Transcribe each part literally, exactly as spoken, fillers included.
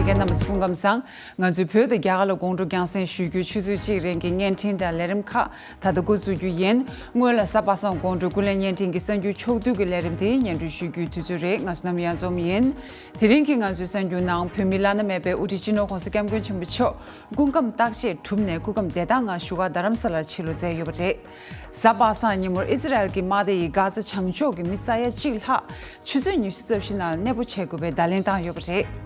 རྣམ་པ་ཚོ་སྐུ་ཁམས་བཟང་། ང་ཚོས་བོད་དང་རྒྱ་གར་ལ་དགོང་དྲོ་རྒྱང་སྲིང་ཞུ་རྒྱུའི་ཆུ་ཚོད་གཅིག་རིང་གི་བརྙན་འཕྲིན་དང་ལས་རིམ་ཁག་ད་ལྟ་འགོ་འཛུགས་རྒྱུ་ཡིན། སྔོན་ལ་གཟའ་པ་སངས་དགོང་དྲོའི་ཀུན་གླེང་བརྙན་འཕྲིན་གྱི་གསར་འགྱུར་ཕྱོགས་བསྡུས་ཀྱི་ལས་རིམ་དེ་སྙན་སྒྲོན་ཞུ་རྒྱུའི་དུས་ཚོད་རེད། ང་ཚོ་ནམ་ཡང་འཛོམས་ཡིན། དེ་རིང་གི་ང་ཚོའི་གསར་འགྱུར་ནང་བོད་མི་བླ་ན་མེད་པའི་དབུ་ཁྲིད་སྤྱི་ནོར་༸གོང་ས་༸སྐྱབས་མགོན་ཆེན་པོ་མཆོག་སྐུ་ཁམས་བརྟག་དཔྱད་གྲུབ་ནས་སྐུ་ཁམས་བདེ་ཐང་ངང་བཞུགས་སྒར་རྡ་རམ་ས་ལར་ཕྱིར་ལོག་མཛད་ཡོད་པ་རེད། གཟའ་པ་སངས་ཉིན་མོར་ཨི་ཟི་རལ་གྱི་དམག་སྡེ་ཡིས་གྷ་ཛ་བྱང་ཕྱོགས་ཀྱི་མི་ས་ཡ་གཅིག་ལྷག་ཆུ་ཚོད་ཉི་ཤུ་རྩ་བཞི་ནང་གནས་སྤོ་བྱེད་དགོས་པའི་བརྡ་ལན་བཏང་ཡོད་པ་རེད།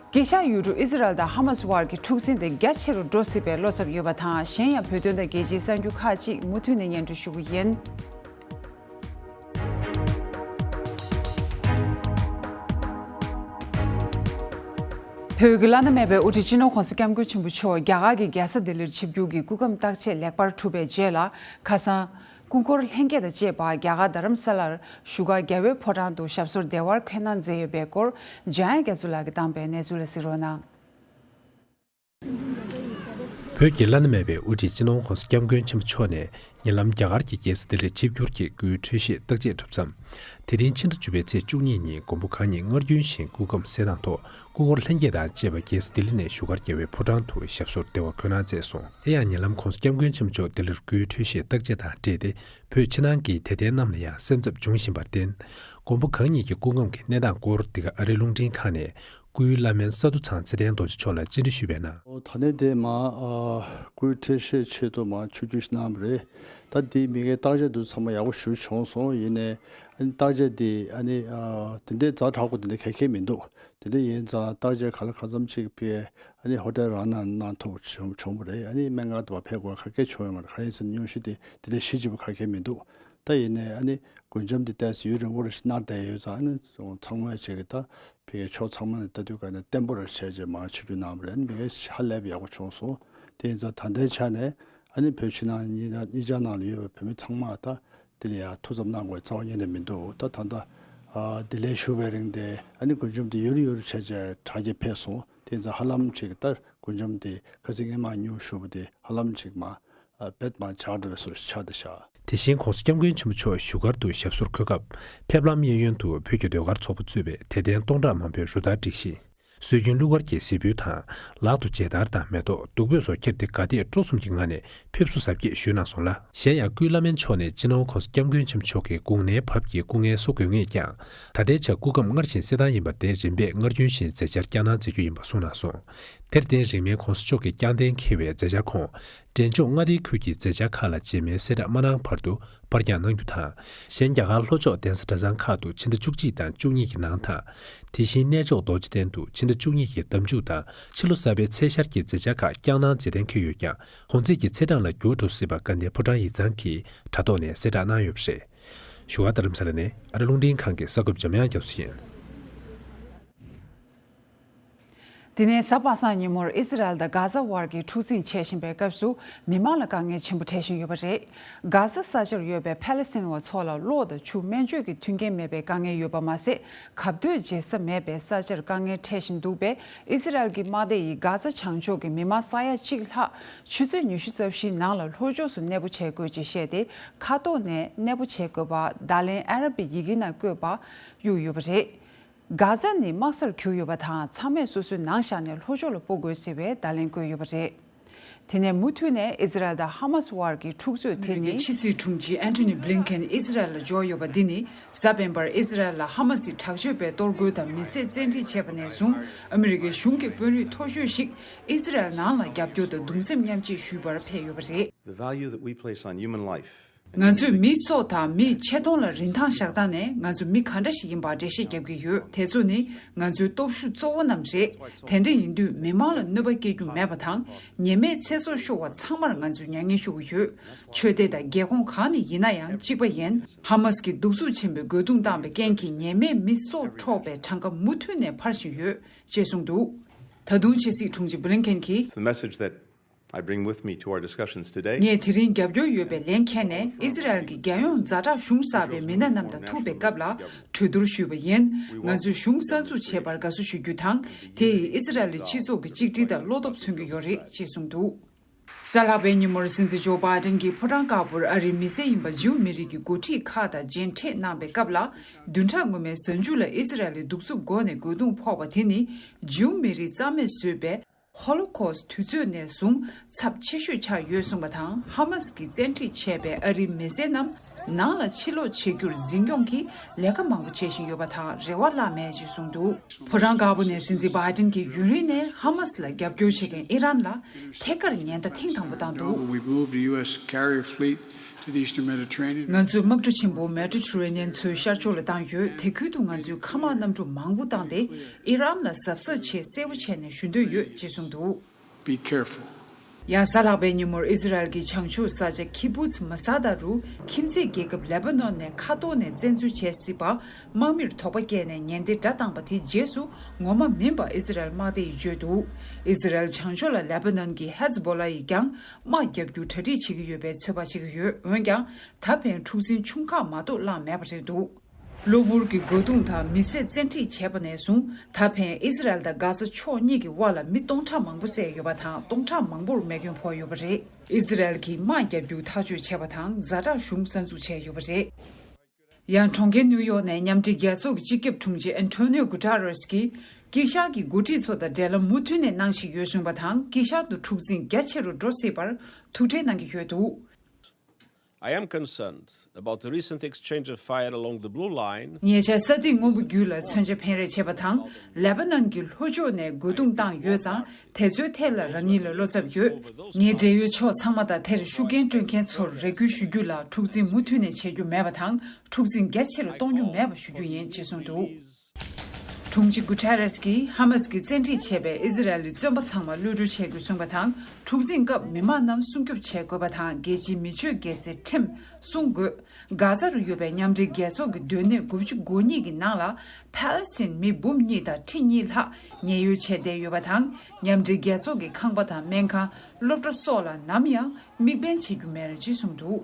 དཀྱིལ་ཤར་ཡུལ་གྲུ་ཨི་ཟི་རལ་དང་ཧ་མ་སི་དབར་གྱི་འཁྲུག་ཟིང་དེ་རྒྱ་ཆེ་རུ་འགྲོ་སྲིད་པའི་བློ་འཚབ་ཡོད་པ་དང་། གཞན་ཡང་བོད་དོན་དང་རྒྱལ་སྤྱིའི་གསར་འགྱུར་ཁག་ཅིག་མུ་མཐུད་ནས་སྙན་སྒྲོན་ཞུ་གི་ཡིན། བོད་ཀྱི་བླ་ན་མེད་པའི་དབུ་ཁྲིད་སྤྱི་ནོར་༸གོང་ས་༸སྐྱབས་མགོན་ཆེན་པོ་མཆོག་རྒྱ་གར་གྱི་རྒྱལ་ས་ལྡི་ལིར་ཆིབས་བསྒྱུར་གྱིས་སྐུ་ཁམས་བརྟག་དཔྱད་ལེགས་པར་གྲུབ་པའི་རྗེས་ལ། ཁ་སང་སྐུ་འཁོར་ལྷན་རྒྱས་དང་བཅས་པ་རྒྱ་གར་རྡ་རམ་ས་ལར་བཞུགས་སྒར་རྒྱལ་བའི་ཕོ་བྲང་དུ་ཞབས་སོར་བདེ་བར་འཁོད་གནང་མཛད་ཡོད་པའི་སྐོར། འཇམ་དབྱངས་རྒྱ་མཚོ་ལགས་ཀྱིས་བཏང་པའི་གནས་ཚུལ་ལ་གཟིགས་རོགས་གནང་། བོད་ཀྱི་བླ་ན་མེད་པའི་དབུ་ཁྲིད་སྤྱི་ནོར་༸གོང་ས་༸སྐྱབས་མགོན་ཆེན་པོ་མཆོག་ནས་ཉེ་ལམ་རྒྱ་གར་གྱི་རྒྱལ་ས་ལྡི་ལིར་ཆིབས་བསྒྱུར་གྱིས་སྐུའི་འཕྲོད་བཞེས་བརྟག་དཔྱད་གྲུབ་མཚམས། དེ་རིང་ཕྱི་ཟླ་བཅུ་པའི་ཚེས་བཅུ་གཉིས་ཉིན་མགོན་པོ་གང་ཉིད་སྔར་རྒྱུན་བཞིན་སྐུ་ཁམས་གསལ་ཐང་ཐོག་སྐུ་འཁོར་ལྷན་རྒྱས་དང་བཅས་པ་རྒྱལ་ས་ལྡི་ལི་ནས་བཞུགས་སྒར་རྒྱལ་བའི་ཕོ་བྲང་དུ་ཞབས་སོར་བདེ་བར་འཁོད་གནང་མཛད་སོང་། དེ་ཡང་ཉེ་ལམ་༸གོང་ས་༸སྐྱབས་མགོན་ཆེན་པོ་མཆོག་ལྡི་ལིར་སྐུའི་འཕྲོད་བཞེས་བརྟག་དཔྱད་དང་འབྲེལ་ཏེ། བོད་ཕྱི་ནང་གི་དད་ལྡན་རྣམས་ལ་ཡང་སེམས་འཚབ་འབྱུང་བཞིན་པར་བརྟེན། མགོན་པོ་གང་ཉིད་ཀྱི་སྐུ་ཁམས་ཀྱི་གནས་སྟངས་སྐོར་འདི་ག་ཨ་རིའི་རླུང་འཕྲིན་ཁང་ནས་སྐུའི་བླ་སྨན་ས་རྡོ་ཚང་ཚེ་བརྟན་རྡོ་རྗེ་མཆོག་ལ་བཅར་འདྲི་ཞུས་པའི་ནང་། ད་ནས་དེ་མ་ཨ་སྐུའི་འཕྲོད་བཞེས་ཆེད་དུ་མ་ཆིབས་བསྒྱུར་ཞིག་གནང་བ་རེད། ད་དེའི་མི་སྒེར་བརྟག་དཔྱད་དུ་ཚང་མ་ཡག་པོ་ཞུ་བྱུང་སོང་། ཡིན་ནའི་ཨ་ནི་བརྟག་དཔྱད་དེ་ཨ་ནི་ཨ་དེ་འདྲའི་ཛ་དྲག་པོ་དེ་འདྲ་ག་གེ་མི་འདུག། དེ་འདྲ་ཡིན་ཙང་བརྟག་དཔྱད་ག་ལ་གང་འཚམ་ཅིག་ཕེ་ཨ་ནི་ཧོ་ཊེལ་རང་ནང་གནང་ཐུབ་བྱུང་བྱུང་བ་རེད། ཨ་ནི་སྨན་ཁང་དུ་བ་ཕེབས་དགོས་ག་གེ་བྱུང་ཡོད་མ་རེད། གང་ཡིན་ཟེར་ན་སྙུང་གཞི་དེ་དེ་འདྲ་ཞེ་ཅིག་པོ་ག་གེ་མི་འདུག། ད་ཡིན་ནའི་ཨ་ནི་མགུལ་ཆམ་དེ་ཏོག་ཙམ་ཡུན་རིང་པོ་རེ་ཞིག་གནང་བསྡད་ཡོད་ཙང་། ཨ་ནི་ཚང་མས་ཅིག་གི་ད་ཕེ་ཕྱོགས་ཚང་མ་ནས་ལྟ་དུས་ག་ནས་བརྟན་པོ་རེ་བྱས་རྗེས་མ་ཆིབས་བསྒྱུར་གནང་བ་རེད། ཨ་ནི་མི་སྒེར་ཧ་ལས་པ་ཡག་པོ་བྱུང་སོང་། དེ་ཡིན་ཙང་ད་ལྟའི་ཆ་ནས་ཨ་ནི་བོད་ཕྱི་ནང་གཉིས་གཉིས་ཆ་ནང་ལ་ཡོད་པའི་བོད་མི་ཚང་མ་ད་དེ་ལ་ཡང་ཐུགས་འཚབ་གནང་དགོས་རྩ་བ་ཉིད་ནས་མི་འདུག། ད་ད་ལྟ་ཨ་དེ་ལས་ཞུ་བའི་རིང་དེ་ཨ་ནི་མགུལ་ཆམ་དེ་ཡུར་ཡུར་བྱས་རྗེས་དྲག་སྐྱེད་ཕེབས་སོང་། དེ་ཡིན་ཙང་ཧ་ལམ་ཅིག་ད་མགུལ་ཆམ་དེ་ཁ་སང་སྔོན་མ་སྙུང་ཞུ་བ་དེ་ཧ་ལམ་ཅིག་མ་ཨ་བེད་མ་ཆགས་འགྲོ་བའི་བཟོ་ཞིག་ཆགས་བསྡད་ཤག། དེ་བཞིན་༸གོང་ས་༸སྐྱབས་མགོན་ཆེན་པོ་མཆོག་བཞུགས་སྒར་དུ་ཞབས་སོར་འཁོད་སྐབས། ཕེབས་ལམ་གཡས་གཡོན་དུ་བོད་ཀྱི་ཟློས་གར་ཚོགས་པ་གཙོས་པའི་དད་ལྡན་སྟོང་ཕྲག་མང་པོས་རུ་སྟར་སྒྲིག་ཞིང་། སྲོལ་རྒྱུན་གླུ་གར་གྱི་གཟིགས་འབུལ་དང་། ལག་ཏུ་མཇལ་དར་དང་མེ་ཏོག་བདུག་སྤོས་སོགས་ཁྱེར་ཏེ་དགའ་དད་སྤྲོ་གསུམ་གྱི་ངང་ནས་ཕེབས་བསུ་གཟབ་རྒྱས་ཞུས་གནང་སོང་ལ། གཞན་ཡང་སྐུའི་བླ་སྨན་མཆོག་ནས་སྤྱི་ནོར་༸གོང་ས་༸སྐྱབས་མགོན་ཆེན་པོ་མཆོག་གི་དགུང་ནའི་བབས་ཀྱི་སྐུ་ངལ་གསོ་དགོས་ངེས་ཀྱང་། ད་ལྟའི་ཆར་སྐུ་ཁམས་སྔར་བཞིན་གསལ་ཐང་ཡིན་པར་བརྟེན། རིམ་པས་སྔར་རྒྱུན་བཞིན་མཛད་འཆར་བསྐྱངས་གནང་མཛད་རྒྱུ་ཡིན་པ་གསུངས་གནང་སོང་། དེར་བརྟེན་རིང་མིན་༸གོང་ས་མཆོག་གི་བསྐྱངས་གཏན་འཁེལ་བའི་མཛད་འཆར་ཁོངས། འབྲས་ལྗོངས་མངའ་སྡེའི་ཁུལ་གྱི་མཛད་འཆར་ཁག་ལ་རྗེས་མའི་གསལ་བསྒྲགས་མ་གནང་བར་དུ་པར་བརྒྱངས་གནང་རྒྱུ་དང་། གཞན་རྒྱ་གར་ལྷོ་ཕྱོགས་གདན་ས་གྲྭ་ཚང་ཁག་ཏུ་ཕྱི་ཟླ་བཅུ་གཅིག་དང་བཅུ་གཉིས་ཀྱི་ནང་དང་། དེ་བཞིན་གནས་མཆོག་རྡོ་རྗེ་གདན་དུ་ཕྱི་ཟླ་བཅུ་གཉིས་ཀྱི་ཟླ་མཇུག་དང་ཕྱི་ལོ་གསར་པའི་ཚེས་ཤར་གྱི་མཛད་འཆར་ཁག་བསྐྱངས་གནང་མཛད་གཏན་འཁེལ་ཡོད་ཀྱང་། གོང་ཚེས་ཀྱི་ཚེས་གྲངས་ལ་འགྱུར་བ་འགྲོ་སྲིད་པ་དགའ་ལྡན་ཕོ་བྲང་ཡིག་ཚང་གིས་དྲ་ཐོག་ནས་གསལ་བསྒྲགས་གནང་ཡོད་པ་རེད། བཞུགས་སྒར་རྡ་རམ་ས་ལ་ནས་ཨ་རི་རླུང་འཕྲིན་ཁང་གི་གསར་འགོད་པ་འཇམ་དབྱངས་རྒྱ་མཚོ་ཡིན། དེ་ནས་གཟའ་པ་སངས་ཉིན་མོར་ཨི་སི་རལ་དང་གྷ་ཛ་དབར་གྱི་འཁྲུག་འཛིང་ཆེ་བཞིན་པའི་སྐབས་སུ་མི་མང་ལ་དཀའ་ངལ་ཆེན་པོ་འཕྲད་བཞིན་ཡོད་པ་རེད། གྷ་ཛ་ས་ཆར་ཡོད་པའི་ཕ་ལེ་སི་ཐན་བ་ཚོ་ལ་གློག་དང་ཆུ་སྨན་བཅོས་ཀྱི་མཐུན་རྐྱེན་མེད་པའི་དཀའ་ངལ་ཡོད་པ་མ་ཟད། གབ་སྡོད་བྱེད་ས་མེད་པའི་ས་ཆར་དཀའ་ངལ་འཕྲད་བཞིན་འདུག་པས། ཨི་སི་རལ་གྱི་དམག་སྡེ་ཡིས་གྷ་ཛ་བྱང་ཕྱོགས་ཀྱི་མི་མང་ས་ཡ་གཅིག་ལྷག་ཆུ་ཚོད་ཉི་ཤུ་རྩ་བཞིའི་ནང་ལ་ལྷོ་ཕྱོགས་སུ་གནས་སྤོ་བྱེད་དགོས་ཅེས་བཤད་དེ། མཁའ་ཐོག་ནས་གནས་སྤོ་བྱེད་དགོས་པ་བརྡ་ལན་ཨ་ར་པི་ཡི་གེ་ནང་བཀོད་པ་གཡུགས་ཡོད་པ་རེད། གྷ་ཛ་ནི་དམག་སར་གྱུར་ཡོད་པ་དང་། ཚང་མས་སོ་སོའི་ནང་བཞག་ནས་ལྷོ་ཕྱོགས་ལ་སྤོ་དགོས་ཟེར་བའི་བརྡ་ལན་བཀོད་ཡོད་པ་རེད། དེ་ནས་མུ་མཐུད་ནས་ཨི་ཛི་རལ་དང་ཧ་མ་སི་དབར་གྱི་འཁྲུག་རྩོད་དེ་ནི། ཕྱི་སྲིད་དྲུང་ཆེ་ཨན་ཐོ་ནི་བྷི་ལིན་ཀེན་ཨི་ཛི་རལ་ལ་འབྱོར་ཡོད་པ་འདི་ནི། གཟའ་སྤེན་པར་ཨི་ཛི་རལ་ལ་ཧ་མ་སི་དྲག་སྤྱོད་པས་གཏོར་རྒོལ་དང་མི་བསད་བཙན་ཁྲིད་བྱས་པ་ནས་བཟུང་། ཨ་མི་རི་ཀའི་གཞུང་གི་དཔོན་རིགས་མཐོ་ཤོས་ཤིག་ཨི་ཛི་རལ་ནང་ལ་རྒྱབ་སྐྱོར་དང་གདུང་སེམས་མཉམ་སྐྱེད་ཞུས་པར་ཕེབས་ཡོད་པ་རེད། The value that we place on human life. ང་ཚོས་མིའི་སྲོག་དང་མིའི་ཆེ་མཐོང་ལ་རིན་ཐང་བཞག་སྟངས་ནས། ང་ཚོ་མི་ག་འདྲ་ཞིག་ཡིན་པར་འགྲེལ་བཤད་རྒྱབ་ཀྱི་ཡོད། དེ་ཚོ་ནི་ང་ཚོའི་སྟོབས་ཤུགས་གཙོ་བོ་རྣམས་རེད། དེ་འདྲ་ཡིན་དུས་མི་མང་ལ་གནོད་པ་སྐྱེལ་རྒྱུ་མེད་པ་དང་། ཉེས་མེད་ཚེ་སྲོག་ཤོར་བ་ཚང་མར་ང་ཚོས་མྱ་ངན་ཞུ་གི་ཡོད། ཆོས་སྡེ་དང་རྒྱལ་ཁོངས་གང་ནས་ཡིན་ན་ཡང་གཅིག་པ་ཡིན། ཧ་མ་སི་གིས་གདུག་རྩུབ་ཆེན་པོས་རྒོལ་རྡུང་བཏང་བའི་རྐྱེན་གྱིས་ཉེས་མེད་མི་སྲོག་འཕྲོག་པའི་གྲངས་ཀ་མུ་མཐུད་ནས་འཕར་བཞིན་ཡོད་ཅེས་གསུངས་འདུག། ད་དུང་ཕྱི་སྲིད་དྲུང་ཆེ་བྷི་ལིན་ཀེན་གྱིས། It's the message that I bring with me to our discussions today. ངས་དེ་རིང་རྒྱབ་སྐྱོར་ཡོད་པའི་ལན་འཁྱེར་ནས། ཨི་ཛི་རལ་གྱི་རྒྱལ་ཡོངས་ཛ་དྲག་གཞུང་གསར་པའི་མི་སྣ་རྣམས་དང་ཐུག་པའི་སྐབས་ལ་གྲོས་བསྡུར་ཞུས་པ་ཡིན། ང་ཚོས་གཞུང་གསར་འཛུགས་བྱས་པར་དགའ་བསུ་ཞུ་རྒྱུ་དང་། དེ་ཡིས་ཨི་ཛི་རལ་གྱི་སྤྱི་ཚོགས་ཀྱི་གཅིག་སྒྲིལ་དང་བློ་སྟོབས་མཚོན་གྱི་ཡོད་རེད་ཅེས་གསུངས་འདུག། གཟའ་ལྷག་པའི་ཉིན་མོར་སྲིད་འཛིན་ཇོ་བྷའི་ཏན་གྱིས་ཕོ་བྲང་དཀར་པོར་ཨ་རིའི་མི་སེར་ཡིན་པ་ཇིའུ་མི་རིགས་ཀྱི་འགོ་ཁྲིད་ཁག་དང་མཇལ་འཕྲད་གནང་བའི་སྐབས་ལ། བདུན་ཕྲག་སྔོན་མའི་གཟའ་མཇུག་ལ་ཨི་ཟི་རལ་ལ་གདུག་རྩུབ་སྒོ་ནས་རྒོལ་རྡུང་ཕོག་པ་དེ་ནི་ཇིའུ་མི་རིགས་རྩ་མེད་བཟོས་པའི་ཧོ་ལོ་ཁོ་སི་དུས་ཚོད་ནས་བཟུང་ཚབས་ཆེ་ཤོས་ཆགས་ཡོད་གསུངས་པ་དང་། ཧ་མ་སི་གིས་བཙན་ཁྲིད་བྱས་པའི་ཨ་རིའི་མི་སེར་རྣམས་ནང་ལ་ཕྱིར་ལོག་བྱེད་རྒྱུར་འཛིན་སྐྱོང་གི་ལས་ཀ་མང་པོ་བྱེད་བཞིན་ཡོད་པ་དང་། རེ་བ་བརླག་མེད་ཅེས་གསུངས་འདུག་ཕོ་བྲང་དཀར་པོ་ནས་སྲིད་འཛིན་བྷའི་ཏིན་གྱིས་ཡུན་རིང་ནས་ཧ་མ་སི་ལ་རྒྱབ་སྐྱོར་བྱེད་མཁན་ཨི་རན་ལ་ཐད་ཀར་ཉེན་བརྡ་ཐེངས་དང་པོ་བཏང་འདུག We've moved the U S carrier fleet to the Eastern Mediterranean. ང་ཚོས་དམག་གྲུ་ཆེན་པོ་མེ་ཏི་ཊེ་རེ་ནི་ཡན་མཚོའི་ཤར་ཕྱོགས་ལ་བཏང་ཡོད། དེ་ཁུལ་དུ་ང་ཚོས་མཁའ་དམག་གནམ་གྲུ་མང་པོ་བཏང་སྟེ། ཨི་རན་ལ་གཟབ་གཟབ་བྱེད། གསལ་པོ་བྱས་ནས་ཞུ་འདོད་ཡོད་ཅེས་གསུངས་འདུག Be careful. ཡང་གཟའ་ལྷག་པའི་ཉིན་མོར་ཨི་ཟི་རལ་གྱི་བྱང་ཕྱོགས་ས་ཆ་ཁི་བུ་ཛི་མ་ས་ད་རུ་ཁྱིམ་མཚེས་རྒྱལ་ཁབ་ལེ་པ་ནོན་ནས་མཁའ་ཐོག་ནས་བཙན་འཛུལ་བྱེད་སྲིད་པ་དམག་མིར་དོགས་པ་སྐྱེས་ནས་ཉེན་བརྡའི་སྒྲ་བཏང་པ་དེའི་རྗེས་སུ་ངོ་མ་མིན་པ་ཨི་ཟི་རལ་དམག་སྡེ་ཡིས་བརྗོད་འདུག་ཨི་ཟི་རལ་བྱང་ཕྱོགས་ལ་ལེ་པ་ནོན་གྱི་ཧེ་ཛི་བྷོ་ལ་ཡིས་ཀྱང་དམག་རྒྱག་རྒྱུ་གྲ་སྒྲིག་བྱེད་ཀྱི་ཡོད་པའི་ཚོད་དཔག་བྱེད་ཀྱི་ཡོད། འོན་ཀྱང་ད་ཕན་འཁྲུག་འཛིང་ཆུང་ཁག་མ་གཏོགས་བསླངས་མེད་པ་རེད་འདུག་གློ་བུར་གྱི་རྒོལ་རྡུང་དང་མི་སེར་བཙན་ཁྲིད་བྱས་པ་ནས་བཟུང་ད་ཕན་ཨི་ཟི་རལ་དང་གྷ་ཛ་ཕྱོགས་གཉིས་ཀྱི་དབར་ལ་མི་སྟོང་ཕྲག་མང་པོ་བསད་ཡོད་པ་དང་། སྟོང་ཕྲག་མང་པོར་རྨས་སྐྱོན་ཕོག་ཡོད་པ་རེད། ཨི་ཟི་རལ་གྱིས་དམག་བརྒྱབ་རྒྱུ་ཐག་གཅོད་བྱས་པ་དང་། ཛ་དྲག་གཞུང་གསར་འཛུགས་བྱས་ཡོད་པ་རེད། ཡང་གྲོང་ཁྱེར་ནིའུ་ཡོག་ནས་མཉམ་འབྲེལ་རྒྱལ་ཚོགས་ཀྱི་སྤྱི་ཁྱབ་དྲུང་ཆེ་ཨན་ཐོ་ནིའོ་གུ་ཏཱ་རེས་ཀྱིས་དཀྱིལ་ཤར་གྱི་འགོ་ཁྲིད་ཚོ་དང་འབྲེལ་ལམ་མུ་མཐུད་ནས་གནང་བཞིན་ཡོད་གསུངས་པ་དང་། དཀྱིལ་ཤར་དུ་འཁྲུག་འཛིང་རྒྱ་ཆེ་རུ་འགྲོ་སྲིད་པར་ཐུགས་ཁྲལ་གནང་གི་ཡོད་འདུག I am concerned about the recent exchange of fire along the Blue Line. ཉེ་ཆར་ས་ཐིག་སྔོན་པོ་བརྒྱུད་ལ་མཚོན་ཆ་འཕེན་རེས་བྱས་པ་དང་། ལེ་པ་ནན་གྱི་ལྷོ་ཕྱོགས་ནས་རྒོལ་རྡུང་བཏང་ཡོད་ཙང་། དེ་ཚོའི་ཐད་ལ་རང་ཉིད་ལ་བློ་འཚབ་ཡོད། ངའི་འབྲེལ་ཡོད་ཕྱོགས་ཚང་མ་དང་དེར་ཤུགས་རྐྱེན་སྤྲོད་མཁན་ཚོར་རེ་སྐུལ་ཞུ་རྒྱུ་ལ། འཁྲུག་འཛིང་མུ་མཐུད་ནས་བྱེད་རྒྱུ་མེད་པ་དང་། འཁྲུག་འཛིང་རྒྱ་ཆེ་རུ་གཏོང་རྒྱུ་མེད་པ་ཞུ་རྒྱུ་ཡིན་ཅེས་གསུངས་འདུག་དྲུང་ཆེ་གུ་ཐེ་རེས་ཀྱིས་ཧ་མ་སི་གིས་བཙན་ཁྲིད་བྱས་པའི་ཨི་ཟི་རལ་གྱི་བཙོན་པ་ཚང་མ་གློད་གྲོལ་བྱེད་དགོས་གསུངས་པ་དང་། འཁྲུག་འཛིང་སྐབས་མི་མང་རྣམས་སྲུང་སྐྱོབ་བྱེད་དགོས་པ་དང་། རྒྱལ་སྤྱིའི་མི་ཆོས་དགེ་རྩའི་ཁྲིམས་སྲུང་དགོས། གྷ་ཛ་རུ་ཡོད་པའི་མཉམ་འབྲེལ་རྒྱལ་ཚོགས་ཀྱི་སྡོད་གནས་དགུ་བཅུ་གོ་གཉིས་ཀྱི་ནང་ལ་ཕཱ་ལེ་སི་ཐན་མི་འབུམ་གཉིས་དང་ཁྲི་གཉིས་ལྷག་ཉེན་གཡོལ་བྱས་བསྡད་ཡོད་པ་དང་། མཉམ་འབྲེལ་རྒྱལ་ཚོགས་ཀྱི་ཁང་པ་དང་སྨན་ཁང་། སློབ་གྲྭ་སོགས་ལ་ནམ་ཡང་དམིགས་འབེན་བྱེད་རྒྱུ་མེད་ཅེས་གསུངས་འདུག་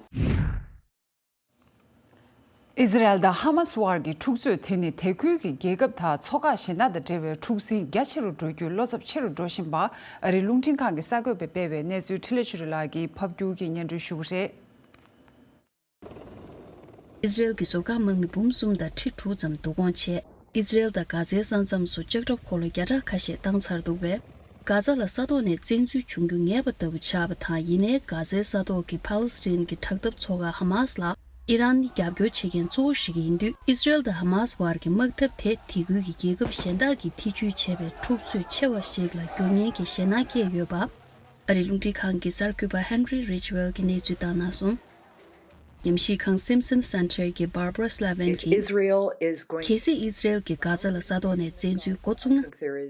ཨི་ཟི་རལ་དང་ཧ་མ་སི་དབར་གྱི་འཁྲུག་རྩོད་དེ་ནི་དེ་ཁུལ་གྱི་རྒྱལ་ཁབ་དང་ཚོགས་ཁག་གཞན་དག་དང་འབྲེལ་བའི་འཁྲུག་ཟིང་རྒྱ་ཆེ་རུ་འགྲོ་རྒྱུའི་བློ་འཚབ་ཆེ་རུ་འགྲོ་བཞིན་པ། ཨ་རིའི་རླུང་འཕྲིན་ཁང་གི་གསར་འགོད་པས་སྤེལ་བའི་གནས་ཚུལ་འཕྲིན་ལས་ཆོས་སྒྲོན་ལགས་ཀྱིས་ཕབ་བསྒྱུར་གྱིས་སྙན་སྒྲོན་ཞུ་གི་རེད། ཨི་ཟི་རལ་གྱི་ཟུར་བཀག་དམག་མི་འབུམ་གསུམ་དང་ཁྲི་དྲུག་ཙམ་བསྡུ་སྐོང་བྱས། ཨི་ཟི་རལ་དང་གྷ་ཛའི་ས་མཚམས་སུ་ལྕགས་ཁྲབ་འཁོར་ལོ་བརྒྱ་ཕྲག་ཁ་ཤས་བཏང་ཚར་འདུག་པས། གྷ་ཛ་ལ་ས་ཐོག་ནས་བཙན་འཛུལ་བྱུང་རྒྱུ་ངེས་པ་ལྟ་བུ་ཆགས་པ་དང་། ཡིན་ནའི་གྷ་ཛའི་ས་ཐོག་གི་ཕཱ་ལེ་སི་ཐན་གྱི་དྲག་འཐབ་ཚོགས་ཁག་ཧ་མ་སི་ལ་ཨི་རན་ནི་རྒྱབ་སྐྱོར་བྱེད་མཁན་གཙོ་བོ་ཞིག་ཡིན་དུས། ཨི་ཟི་རལ་དང་ཧ་མ་སི་བར་གྱི་དམག་འཐབ་དེ་དེ་ཁུལ་གྱི་རྒྱལ་ཁབ་གཞན་དག་གིས་ཐེ་ཇུས་བྱས་པའི་འཁྲུག་རྩོད་ཆེ་བ་ཞིག་ལ་འགྱུར་ཉེན་གྱི་ཞེད་སྣང་སྐྱེས་ཡོད་པ། ཨ་རིའི་རླུང་འཕྲིན་ཁང་གི་གསར་འགོད་པ་ཧན་རི་རིཆ་ཝེལ་གྱིས་གནས་ཚུལ་བཏང་གནང་སོང་། ཉམས་ཞིབ་ཁང་Simpson Center གྱི་Barbara Slavin གྱིས། If Israel is going གལ་སྲིད་ཨི་ཟི་རལ་གྱིས་གྷ་ཛ་ལ་ས་ཐོག་ནས་བཙན་འཛུལ་འགོ་བཙུགས་ན།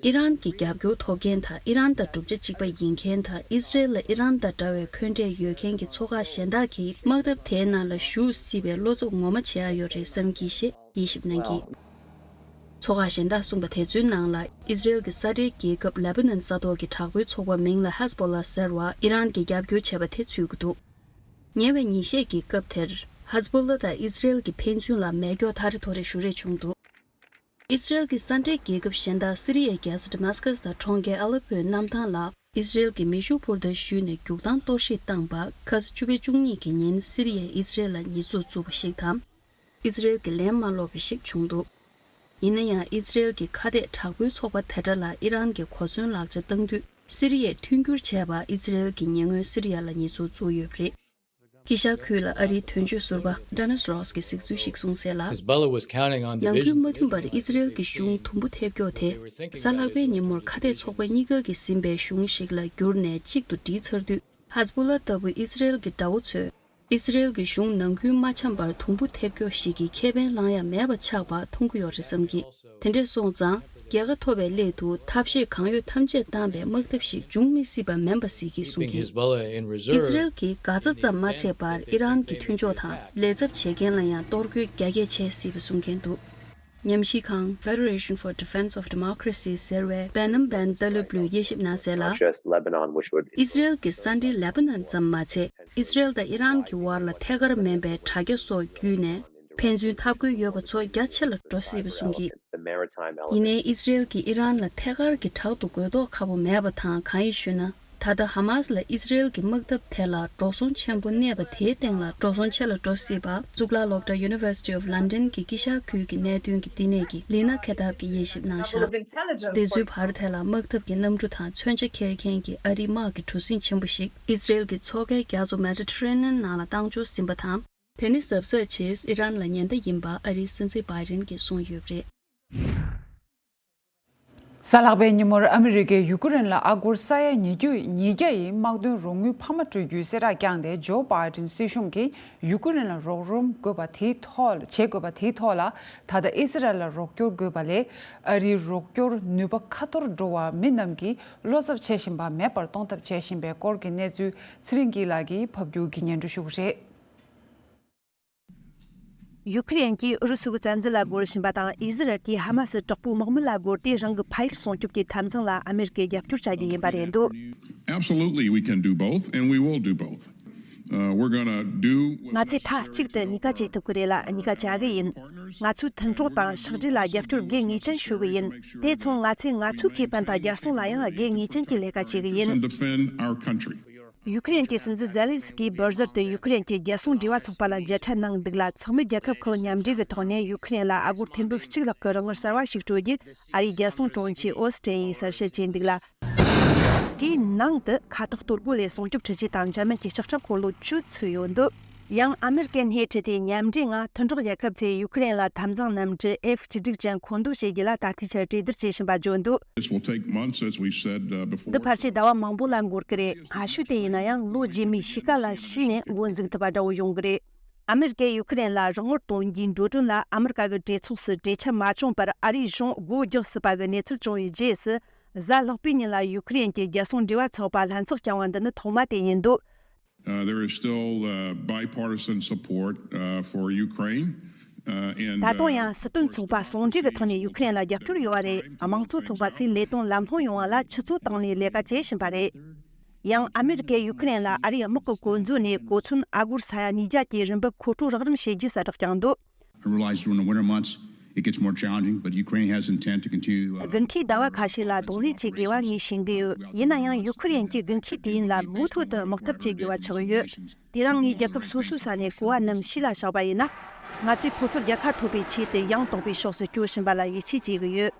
ཨི་རན་གྱི་རྒྱབ་སྐྱོར་ཐོབ་མཁན་དང་། ཨི་རན་དང་གྲུབ་ཆ་གཅིག་པ་ཡིན་མཁན་དང་། ཨི་ཟི་རལ་ལ་ཨི་རན་དང་འདྲ་བའི་འཁོན་འགྲས་ཡོད་མཁན་གྱི་ཚོགས་ཁག་གཞན་དག་གིས་དམག་འཐབ་དེའི་ནང་ལ་ཞུགས་སྲིད་པའི་བློ་འཚབ་ངོ་མ་བྱེད་ཡ་ཡོད་རེད་བསམ་གྱིས་ཞེས་དབྱེ་ཞིབ་གནང་གིས། ཚོགས་ཁག་གཞན་དག་གསུངས་པ་དེ་ཚོའི་ནང་ལ། ཨི་ཟི་རལ་གྱི་ས་འབྲེལ་རྒྱལ་ཁབ་ལེ་པ་ནན་ས་ཐོག་གི་དྲག་པོའི་ཚོགས་པ་མིང་ལ་ཧེ་ཛ་བྷོ་ལ་ཟེར་བ་ཨི་རན་གྱིས་རྒྱབ་སྐྱོར་བྱས་པ་དེ་ཚུད་ཀྱི་འདུག་ཉེ་བའི་ཉིན་ཤས་ཀྱི་སྐབས་དེར་ཧེ་ཛ་བྷོ་ལ་དང་ཨི་ཟི་རལ་གྱི་ཕན་ཚུན་ལ་མེ་སྒྱོགས་ཐ་རེ་ཐོ་རེ་གཞུ་རེས་བྱུང་འདུག་ཨི་ཟི་རལ་གྱི་ས་འབྲེལ་རྒྱལ་ཁབ་གཞན་དག་སི་རི་ཡའི་རྒྱལ་ས་Damascus དང་གྲོང་ཁྱེར་ཨ་ལེ་པོའི་གནམ་ཐང་ལ་ཨི་ཟི་རལ་གྱི་མེ་ཤུགས་འཕུར་མདའ་གཞུས་ནས་རྒྱུག་སྟངས་གཏོར་བཤིག་བཏང་པ། ཁ་ས་བཅུ་པའི་བཅུ་གཉིས་ཀྱི་ཉིན་སི་རི་ཡས་ཨི་ཟི་རལ་ལ་ཉེས་འཛུགས་བཙུགས་པ་ཞིག་དང་། ཨི་ཟི་རལ་གྱིས་ལན་མ་སློག་པ་ཞིག་བྱུང་འདུག་ཡིན་ན་ཡང་ཨི་ཟི་རལ་གྱི་ཁ་གཏད་དྲག་པོའི་ཚོགས་པ་དེ་འདྲ་ལ་ཨི་རན་གྱིས་གོ་མཚོན་ལག་ཆ་བཏང་དུས། སི་རི་ཡས་མཐུན་འགྱུར་བྱས་པ། ཨི་ཟི་རལ་གྱིས་ཉེ་སྔོན་སི་རི་ཡ་ལ་ཉེས་འཛུགས་བཙུགས་ཡོད་པ་རེད། དཀྱིལ་ཤར་ཁུལ་ལ་ཨ་རིའི་དོན་གཅོད་ཟུར་པ་Dennis Ross གྱིས་གཟིགས་ཚུལ་ཞིག་གསུངས་གསལ་ལ། Hezbollah was counting on ནང་ཁུལ་མ་མཐུན་པར་ཨི་ཟི་རལ་གྱི་གཞུང་དུམ་བུ་ཐེབས་མགྱོགས་དེ། གཟའ་ལྷག་པའི་ཉིན་མོར་ཁ་གཏད་ཚོགས་པ་གཉིས་ཀ་གིས་ཟིན་པའི་གཞུང་ཞིག་ལ་བསྒྱུར་ནས་གཅིག་ཏུ་སྒྲིལ་ཚར་དུས། ཧེ་ཛ་བྷོ་ལ་ལྟ་བུ་ཨི་ཟི་རལ་གྱི་དགྲ་བོ་ཚོས། ཨི་ཟི་རལ་གྱི་གཞུང་ནང་ཁུལ་མ་འཆམ་པར་དུམ་བུ་ཐེབས་མགྱོགས་ཤིག་གི་ཁེ་ཕན་བླང་ཡ་མེད་པ་ཆགས་པ་མཐོང་གི་ཡོད་རེད་བསམ་གི། དེ་འདྲས་སོང་ཙང་། རྒྱལ་ཁ་ཐོབ་པའི་སླད་དུ་ཐབས་ཤེས་གང་ཡོད་ཐམས་ཅད་བཏང་བའི་དམག་འཐབ་ཞིག་འབྱུང་མི་སྲིད་པ་མིན་པ་གཟིགས་ཀྱིས་གསུང་གི། ཨི་ཟི་རལ་གྱིས་གྷ་ཛ་ཙམ་མ་ཚད་པར་ཨི་རན་གྱི་མཐུན་ཕྱོགས་དང་ལས་ཚབ་བྱེད་མཁན་ལ་ཡང་གཏོར་རྒོལ་རྒྱ་སྐྱེད་བྱེད་སྲིད་པ་གསུང་མཁན་འདུག་ཉམས་ཞིབ་ཁང་Federation for Defense of Democracy ཟེར་བའི་Behnam Ben Taleb ལུས་དབྱེ་ཞིབ་གནང་གསལ་ལ། Just Lebanon, which would ཨི་ཟི་རལ་གྱི་ས་འབྲེལ་ལེ་པ་ནན་ཙམ་མ་ཚད། ཨི་ཟི་རལ་དང་ཨི་རན་གྱི་དབར་ལ་ཐད་ཀར་མིན་པའི་དྲ་རྒྱ་སོགས་བརྒྱུད་ནས་ཕན་ཚུན་འཐབ་དགོས་ཡོད་པ་ཚོ་རྒྱ་ཆེ་ལ་འགྲོ་སྲིད་པ་གསུང་གི། ཡིན་ནའི་ཨི་ཟི་རལ་གྱིས་ཨི་རན་ལ་ཐད་ཀར་གྱི་དྲག་ཏུ་རྒོལ་ལྡོག་ཁག་པོ་མེད་པ་དང་། གང་ཡིན་ཞུས་ན། ད་ལྟ་ཧ་མཱས་ལ་ཨི་སི་རེལ་གྱི་དམག་འཐབ་ཐད་ལ་འགྲོ་སོང་ཆེན་པོ་གནས་པ་དེའི་སྟེང་ལ་འགྲོ་སོང་ཆེ་ལ་འགྲོ་སྲིད་པ། གཙུག་ལག་སློབ་གྲྭ་University of London གྱི་དཀྱིལ་ཤར་ཁུལ་གྱི་གནད་དོན་གྱི་བསྟི་གནས་ཀྱི་ལི་ན་ཁེ་ཐབ་ཀྱིས་དབྱེ་ཞིབ་གནང་བཞག་དེ་ཚོའི་བར་ཐད་ལ་དམག་འཐབ་ཀྱི་གནམ་གྲུ་དང་མཚོན་ཆ་འཁྱེར་མཁན་གྱི་ཨ་རིའི་དམག་གི་གྲུ་གཟིངས་ཆེན་པོ་ཞིག་ཨི་སི་རེལ་གྱི་མཚོ་ཁའི་རྒྱ་མཚོ་Mediterranean ནང་ལ་བཏང་འབྱོར་ཟིན་པ་དང་། དེ་ནི་གཟབ་གཟབ་ཆེད་ཨི་རན་ལ་ཉེན་བརྡ་ཡིན་པ་ཨ་རིའི་སྲིད་འཛིན་བྷའི་ཌེན་གྱིས་གསུངས་ཡོད་པ་རེད། གཟའ་ལྷག་པའི་ཉིན་མོར་ཨ་མི་རི་ཀས་ཡུ་ཀེ་རེན་ལ་ཨ་སྒོར་ས་ཡ་ཉིས་བརྒྱ་ཉིས་བརྒྱ་ཡི་དམག་དོན་རོགས་དངུལ་འཕར་མ་སྤྲོད་རྒྱུའི་གསལ་བསྒྲགས་བསྐྱངས་ཏེ། ཇོ་བྷའི་ཌེན་སྲིད་གཞུང་གིས་ཡུ་ཀེ་རེན་ལ་རོགས་རམ་དགོས་པ་དེའི་ཐོག་བྱེད་དགོས་པ་དེའི་ཐོག་ལ། ད་ལྟ་ཨི་སི་རལ་ལ་རོགས་སྐྱོར་དགོས་པ་ལས། ཨ་རིའི་རོགས་སྐྱོར་ནུས་པ་ཁ་འཐོར་འགྲོ་བ་མི་རྣམས་ཀྱིས་བློ་འཚབ་བྱེད་བཞིན་པ་མེད་པར་གཏོང་ཐབས་བྱེད་བཞིན་པའི་སྐོར་གྱི་གནས་ཚུལ། ཚེ་རིང་སྐྱིད་ལགས་ཀྱིས་ཕབ་སྒྱུར་གྱིས་སྙན་སྒྲོན་ཞུ་གི་རེད། ཡུ་ཁུ་རེན་གྱིས་ཨུ་རུ་སུ་གི་བཙན་འཛུལ་ལ་རྒོལ་བཞིན་པ་དང་། ཨི་ཟི་རལ་གྱིས་ཧ་མ་སི་དྲག་པོའི་དམག་མི་ལ་རྒོལ་ཏེ། རང་གི་ཕ་ཡུལ་སྲུང་སྐྱོབ་ཀྱི་འཐབ་འཛིང་ལ་ཨ་མེ་རི་ཀས་རྒྱབ་སྐྱོར་བྱ་རྒྱུ་ཡིན་པ་རེད་འདུག Absolutely, we can do both, and we will do both. Uh, we're gonna do what ང་ཚོས་མཐའ་གཅིག་ཏུ་གཉིས་ཀ་བྱེད་ཐུབ་ཀྱི་རེད་ལ། གཉིས་ཀ་བྱ་གི་ཡིན། ང་ཚོས་མཐུན་གྲོགས་དང་ཕྱག་སྦྲེལ་ལ་རྒྱབ་སྐྱོར་དགོས་ངེས་ཅན་ཞུ་གི་ཡིན། དེ་མཚུངས་ང་ཚོས་ང་ཚོའི་ཁེ་ཕན་དང་རྒྱལ་སྲུང་ལ་ཡང་དགོས་ངེས་ཅན་གྱི་ལས་ཀ་བྱེད་གི་ཡིན། and defend our country. ཡུ་ཁུ་རེན་གྱི་སྲིད་འཛིན་ཛེ་ལན་སི་ཀིས་འབར་ཟར་དུ་ཡུ་ཁུ་རེན་གྱི་རྒྱལ་སྲུང་འབྲེལ་བ་ཚོགས་པ་ལ་མཇལ་འཕྲད་གནང་འདུག་ལ། ཚོགས་མི་རྒྱལ་ཁབ་ཁག་མཉམ་འབྲེལ་གྱི་ཐོག་ནས་ཡུ་ཁུ་རེན་ལ་ཨ་སྒོར་ཐེར་འབུམ་གཅིག་ལྷག་གི་རོགས་དངུལ་གསར་བ་ཞིག་སྤྲོད་རྒྱུ་ཨ་རིའི་རྒྱལ་སྲུང་དྲུང་ཆེ་ཨོ་སི་ཏྲེན་ཡིས་གསལ་བཤད་བྱས་འདུག་ལ། དེའི་ནང་དུ་མཁའ་ཐོག་གཏོར་རྒོལ་ལས་སྲུང་སྐྱོབ་འཕྲུལ་ཆས་དང་འཇར་མན་གྱི་ལྕགས་ཁྲབ་འཁོར་ལོ་བཅུ་ཚུད་ཡོད་འདུག་ཡང་ཨ་མེ་རི་ཀས་སྣེ་ཁྲིད་དེ་མཉམ་འབྲེལ་ངང་མཐུན་གྲོགས་རྒྱལ་ཁབ་ཚོས་ཡུ་ཁུ་རེན་ལ་འཐབ་འཛིང་གནམ་གྲུ་ཨེཕ་བཅུ་དྲུག་ཅན་མཁོ་འདོན་བྱེད་རྒྱུ་ལ་ད་ལྟའི་ཆར་གྲོས་བསྡུར་བྱེད་བཞིན་པ་བརྗོད་འདུག This will take months, as we said, uh, before. འདི་ཕལ་ཆེར་ཟླ་བ་མང་པོ་ལ་འགོར་གི་རེད། སྔ་ཤོས་དེ་ཡིན་ན་ཡང་ལོ་རྗེས་མའི་དཔྱིད་ཀ་ལ་ཕྱིས་ནས་འགོ་འཛུགས་ཐུབ་པ་འདྲ་བོ་ཡོང་གི་རེད། ཨ་མེ་རི་ཀས་ཡུ་ཁུ་རེན་ལ་རོགས་དངུལ་གཏོང་རྒྱུའི་འགྲོ་གྲོན་ལ་ཨ་མེ་རི་ཀ་གི་གྲོས་ཚོགས་སུ་གྲོས་འཆར་མ་བྱུང་བར་ཨ་རིའི་གཞུང་སྒོ་རྒྱག་སྲིད་པ་གི་གནས་ཚུལ་བྱུང་བའི་རྗེས་སུ། གཟའ་ལྷག་པའི་ཉིན་ལ་ཡུ་ཁུ་རེན་གྱི་རྒྱལ་སྲུང་འབྲེལ་བ་ཚོགས་པ་ལྷན་ཚོགས་བསྐྱངས་པ་འདི་ནི་ཐོག་མ་དེ་ཡིན་འདུག Uh, there is still uh, bipartisan support uh, for Ukraine. Uh, and, ད་དུང་ཡང་སྲིད་དོན་ཚོགས་པ་ཟུང་འབྲེལ་གྱི་ཐོག་ནས་ཡུ་ཁུ་རེན་ལ་རྒྱབ་སྐྱོར་ཡོད་པ་རེད། དམངས་གཙོ་ཚོགས་པ་ཚོས་ལས་དོན་ལམ་ལྷོང་ཡོང་བ་ལ་ཆུ་ཚད་བཏང་ནས་ལས་ཀ་བྱེད་བཞིན་པ་རེད། ཡང་ཨ་མེ་རི་ཀས་ཡུ་ཁུ་རེན་ལ་ཨ་རིའི་དམག་གི་བཀོལ་མཛོད་ནས་གོ་མཚོན་ཨ་སྒོར་ས་ཡ་ཉིས་བརྒྱ་གྱི་རིན་འབབ་མཁོ་སྤྲོད་རོགས་རམ་བྱེད་རྒྱུའི་གསལ་བསྒྲགས་བསྐྱངས་འདུག I realize during the winter months, it gets more challenging, but Ukraine has intent to continue. Uh, དགུན་ཁའི་ཟླ་བ་ཁ་ཤས་ལ་གདོང་ལེན་བྱེད་དགོས་པ་ངས་ཤེས་ཀྱི་ཡོད། ཡིན་ན་ཡང་ཡུ་ཁུ་རེན་གྱིས་དགུན་ཁའི་དུས་ཡུན་ལ་མུ་མཐུད་དུ་དམག་འཐབ་བྱེད་དགོས་པ་ཆགས་ཡོད། དེ་རིང་ངས་རྒྱལ་ཁབ་སོ་སོའི་ས་ནས་གོ་བ་རྣམས་ཕྱི་ལ་བཞག་པ་ཡིན་ན། ང་ཚོས་ཁོ་ཚོར་རྒྱལ་ཁ་ཐོབ་པའི་ཆེད་དུ་ཡང་དག་པའི་ཕྱོགས་སུ་སྐྱོད་བཞིན་པ་ལ་ཡིད་ཆེས་བྱེད་ཀྱི་ཡོད།